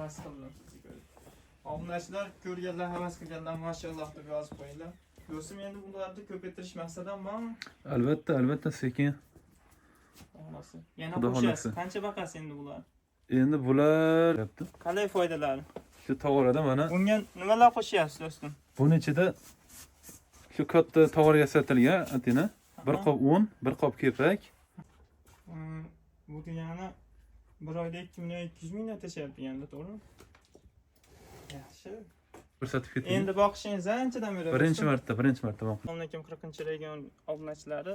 Havas qildim sizni ko'rib. Obunachilar ko'rganlar, havas qilganlar mashalloh deb yozib qo'yinglar. Do'stim, endi bularni ko'paytirish maqsadim bormi? Albatta, albatta sekin. Xohlasa. Yana Xudo qo'shasiz. xohlasa. Qancha baqasiz endi bular? Endi bular Qalay foydalari? shu tog'orada mana Bunga nimalar qo'shyapsiz do'stim? buni ichida shu katta tog'oraga yasatilgan atina. Bir qop un, bir qop kepak. Bu degani bir oyda 2 million 200 mingdan tashlayapti deganda, to'g'rimi? Yaxshi. Ko'rsatib keting. Endi boqishingiz anchadan beri. Birinchi marta, birinchi marta boq. Assalomu alaykum 40-region obunachilari,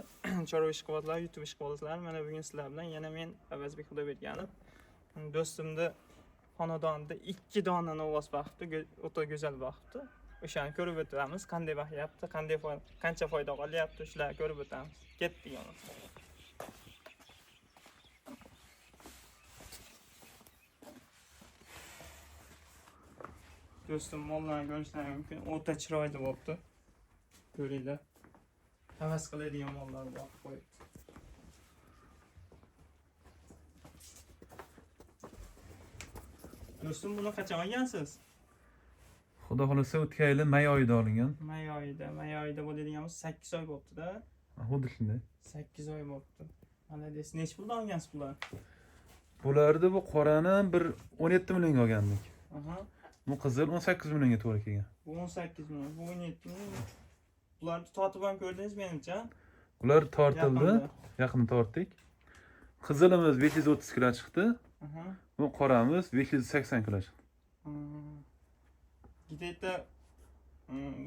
chorva ishqibozlari, YouTube ishqibozlari. Mana bugun sizlar bilan yana men Avazbek Xudoyberganov. Do'stimni xonadonida 2 dona novvos baqibdi, o'ta go'zal baqibdi. O'shani ko'rib o'tamiz, qanday baqyapti, qanday qancha foyda olyapti, shularni ko'rib o'tamiz. Ketdik yana. Do'stim mollarni ko'rishlari mumkin. O'ta chiroyli bo'libdi. Ko'ringlar. Havas qiladigan mollar boqib qo'yibdi. Do'stim, buni qachon olgansiz? Xudo xolasa o'tgan yili may oyida olingan. May oyida, may oyida bo'ladigan bo'lsa 8 oy bo'libdi-da. Xuddi shunday. 8 oy bo'libdi. Mana deysiz, necha puldan olgansiz bularni? Bularni bu qorani bir 17 millionga olgandik. Aha. Bu qizil 18 millionga to'g'ri kelgan. Bu 18 million, bu 17 million. Bularni tortib ham ko'rdingiz menimcha. Bular tortildi. Yaqinda. Yaqin tortdik. Qizilimiz 530 kilo chiqdi. Aha. Bu qoramiz 580 kilo chiqdi. Где-то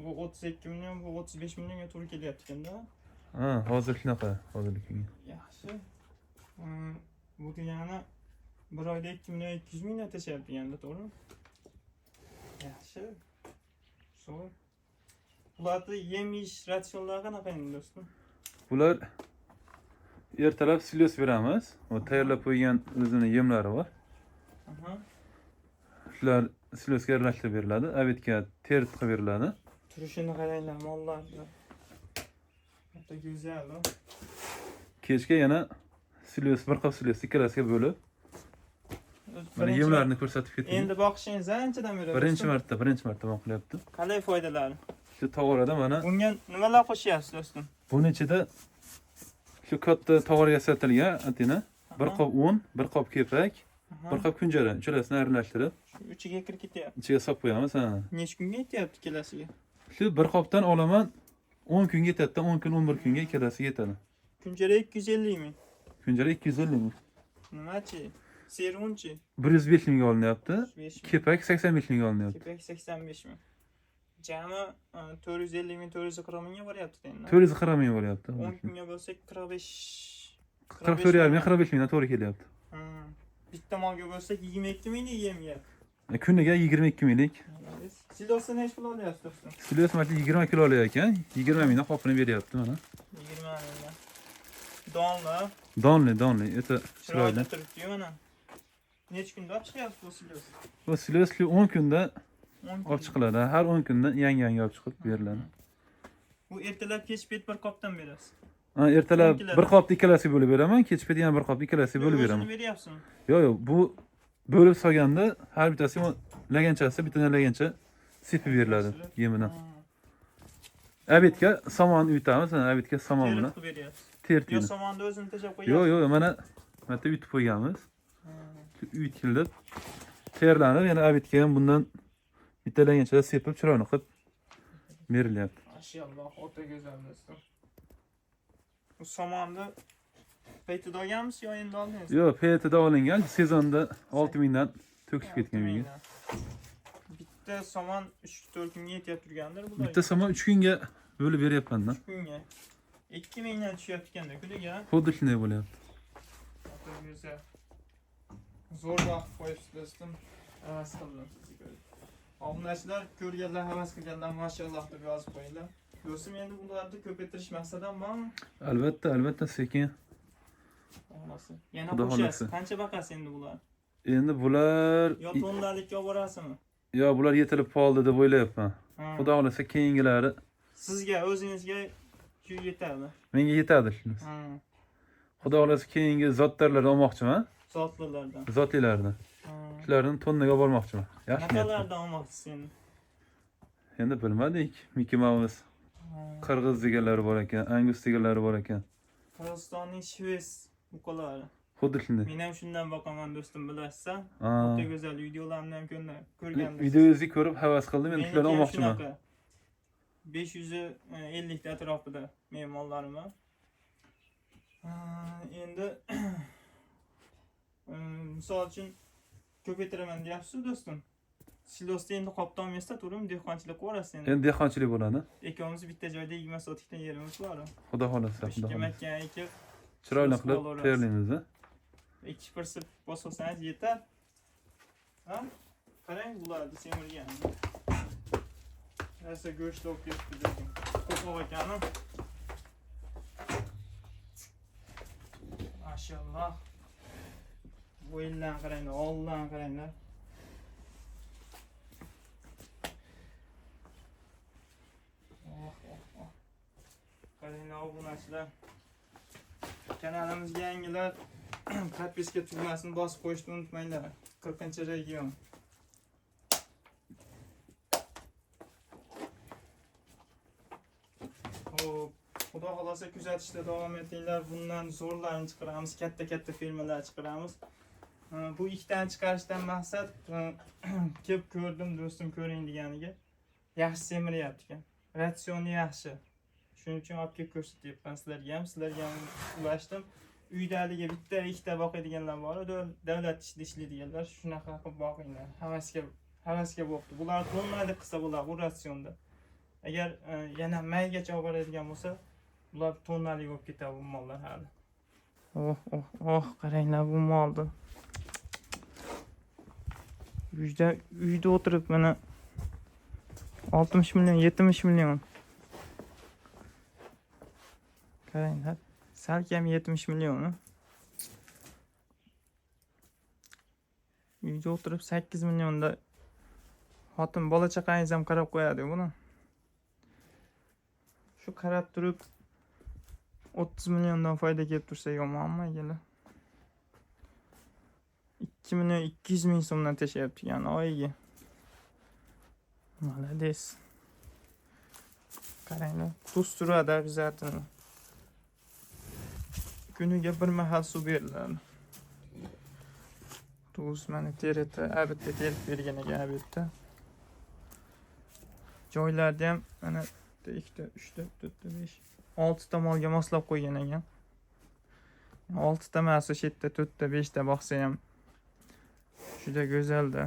bu 32 million, bu 35 millionga to'g'ri kelyapti ekanda. Ha, hozir shunaqa, hozirgi kunga. Yaxshi. Bu degani bir oyda 2 million 200 mingdan tashlayapti deganda, to'g'rimi? Yaxshi. Zo'r. Bularni yem yeyish ratsionlari qanaqa endi do'stim? Bular ertalab silos beramiz. O tayyorlab qo'ygan o'zini yemlari bor. Aha. Shular silosga aralashtirib beriladi. Обедga terit qilib beriladi. Turishini qaranglar mollarni. O'ta go'zal. O. Kechga yana silos, bir qop silos ikkalasiga bo'lib, mana yemlarni ko'rsatib keting. Endi boqishingiz anchadan beri. Birinchi marta, birinchi marta boqilyapti. Qalay foydalari? Shu tog'orada mana Bunga nimalar qo'shyapsiz do'stim? buni ichida shu katta tog'oraga yasatilgan atina. Bir qop un, bir qop kepak, bir qop kunjara, uchalasini aralashtirib Shu uchiga kirib ketyapti. ichiga solib qo'yamiz, ha. Necha kunga yetyapti ikkalasiga? Shu bir qopdan olaman 10 kunga yetadi, 10 kun 11 kunga ikkalasiga yetadi. Kunjara 250 ming. Kunjara 250 ming. Nimachi? Serunchi? 105 mingga olinyapti. 5 ming. Kepak 85 mingga olinyapti. Kepak 85 ming. Jami 450 ming, 440 mingga boryapti endi. 440 ming bo'lyapti. 10 kunga bo'lsak 45 44,5 ming, 45 mingdan to'g'ri kelyapti. Bitta molga bo'lsak 22 minglik yem yeyapti. Kuniga 22 minglik. Silosni necha pul olyapsiz do'stim? Silos mana 20 kilolik ekan, 20 mingdan qopini beryapti mana. 20 mingdan. Donli, Donli, donli, o'ta chiroyli chiroyli. turibdi-yu mana. Necha kunda olib chiqyapsiz bu silos? Bu silos 10 kunda 10 olib chiqiladi. Har 10 kunda yangi-yangi olib chiqib beriladi. Bu ertalab kech payt bir qopdan berasiz. Ha, ertalab 10 kilo. bir qopni ikkalasiga bo'lib beraman, kech payt yana bir qopni ikkalasiga bo'lib beraman. O'zini beryapsizmi? Yo'q, yo'q, bu bo'lib solganda har bittasi laganchasi, bittadan lagancha sepib beriladi yemidan. Обедga somon uyutamiz, mana обедga somon Terit bilan qilib beryapsiz. Yo tertiydi. somonni o'zini tashlab qo'yapsiz. Yo'q, yo'q, mana mana uyutib qo'yganmiz. Uyutilib, tayyorlanib, yana обедga ham bundan bitta laganchada sepib, chiroyli qilib berilyapti. Mashalloh, o'ta go'zal do'stim. Bu somonni paytida olganmisiz yo endi oldingiz? Yo'q, paytida olingan, sezonda 6 mingdan to'kilib ketgan uyga. Bitta somon 3-4 kunga yetyapti turgandir bular. Bitta somon 3 kunga bo'lib beryapman-da. 3 kunga. 2 mingdan tushyapti ekanda kuniga. Xuddi shunday bo'lyapti. O'ta go'zal. Zo'r vaqt qo'yibsiz do'stim. Havas qildim sizni ko'rib. Obunachilar ko'rganlar, havas qilganlar mashalloh deb yozib qo'yinglar. Do'stim, endi bularni ko'paytirish maqsadim bormi? Albatta, albatta sekin. Xohlasa. Yana Xudo qo'shasiz. xohlasa. Qancha baqasiz endi bular? Endi bular Yo tonlarlikka olib borasizmi? yo bular yetilib qoldi deb o'ylayapman. Ha. Xudo xolasa keyingilari Sizga o'zingizga shu yetadi. menga yetadi shunisi. Ha. Xudo xolasa keyingi zotlarlarni olmoqchiman. Zotlilardan. Zotlilarni. Shularni tonnaga bormoqchiman. Yaxshi niyat. Qanaqalardan olmoqchisiz endi? Endi bilmadik. Mickey Mouse, qirg'iz deganlari bor ekan, angus deganlari bor ekan. Qirg'izistonning shvets buqalari. Xuddi shunday. Men ham shundan boqaman do'stim, bilasizsan. Aa. O'ta go'zal videolarimni ham ko'rgandirsiz. Videongizni ko'rib havas qildim, endi Meniki shularni ham olmoqchiman. shunaqa. 550 ta atrofida mehmonlarim ham. Endi misol uchun ko'paytiraman deyapsiz do'stim. Silosda endi qoptonmaysizda, to'g'rimi? Dehqonchilik qilaverasiz endi. Endi dehqonchilik bo'ladi. Ikkovimiz bitta joyda 20 sotikdan yerimiz bor. Xudo xohlasa, xudo Ikki xohlasa. makka ekib, Chiroyli qilib Olaverasiz. tayyorlaymiz. Ikki pirsib bossangiz yetar. Ha? Qarang bularni semirganini. Rosa go'sht olib ketdi lekin. Qo'rqoq ekani. Mashalloh. Bo'yindan qaranglar, oldidan qaranglar. Oh, oh, oh. Qaranglar obunachilar. Kanalimizga yangilar подписка tugmasini bosib qo'yishni unutmanglar. 40-region. Xo'p, Xudo xolasa kuzatishda davom etinglar. Bundan zo'rlarini chiqaramiz, katta-katta firmalar chiqaramiz. Bu ikkitani chiqarishdan maqsad kelib ko'rdim, do'stim ko'ring deganiga. Yaxshi semiryapti ekan. Ratsioni yaxshi. Shuning uchun olib kelib ko'rsatyapman sizlarga ham, sizlarga ham ulashdim. Uyda haligi bitta ikkita boqadiganlar bor, davlat ishida ishlaydiganlar shunaqa qilib boqinglar. Havasga bo'pti. Bular tonnalik qilsa bo'ladi bu ratsionda. Agar yana maygacha olib boradigan bo'lsa, bular tonnalik bo'lib ketadi bu mollar hali. Oh, oh, oh, qaranglar bu molni. Uyda o'tirib mana 60 million, 70 million. Qaranglar, salkam 70 million. Uyda o'tirib 8 millionda xotin bola chaqangiz ham qarab qo'yadi buni. Shu qarab turib 30 milliondan foyda kelib tursa yomonmi akalar? 2 million 200 ming so'mdan tashlayapti ekan oyiga. Молодец. Qaranglar, tuz turadi обязательно. Kuniga bir mahal suv beriladi. Tuz mana terita, abitda terib bergan ekan abitda. Joylarda ham mana bitta, ikkita, uchta, to'rtta, besh, oltita molga moslab qo'ygan ekan. Oltita emas, o'sha yerda to'rtta, beshta boqsa ham juda go'zalda.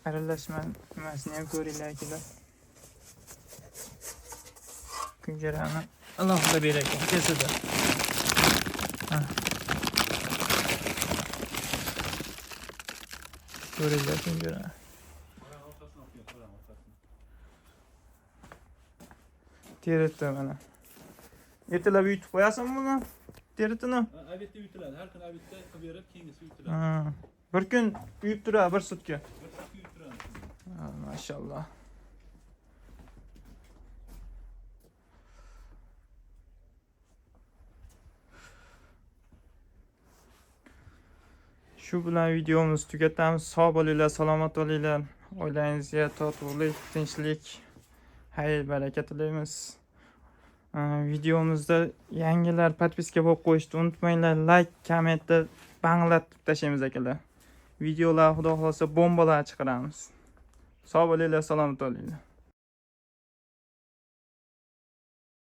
Aralashma nimasini ham ko'ringlar akalar. Kunjarani alohida berar ekan kesada. Ha. Ko'ringlar kunjarani. Teritdi mana. Ertalab yutib qo'yasanmi buni? Teritini? Обед da yutiladi. Har kuni обед da qilib berib, keyingisi yutiladi. Ha. Bir kun uyib turadi, bir sutka. Bir sutka uyib turadi. Ha, mashalloh. Shu bilan videomizni tugatamiz. Sog' bo'linglar, salomat bo'linglar. Oilangizga totuvlik, tinchlik, xayr baraka tilaymiz. Videomizda yangilar podpiska bo'lib qo'yishni unutmanglar. Like, kommentda banglatib tashlaymiz akalar. Videolar xudo xohlasa bombalar chiqaramiz. Sog' bo'linglar, salomat bo'linglar.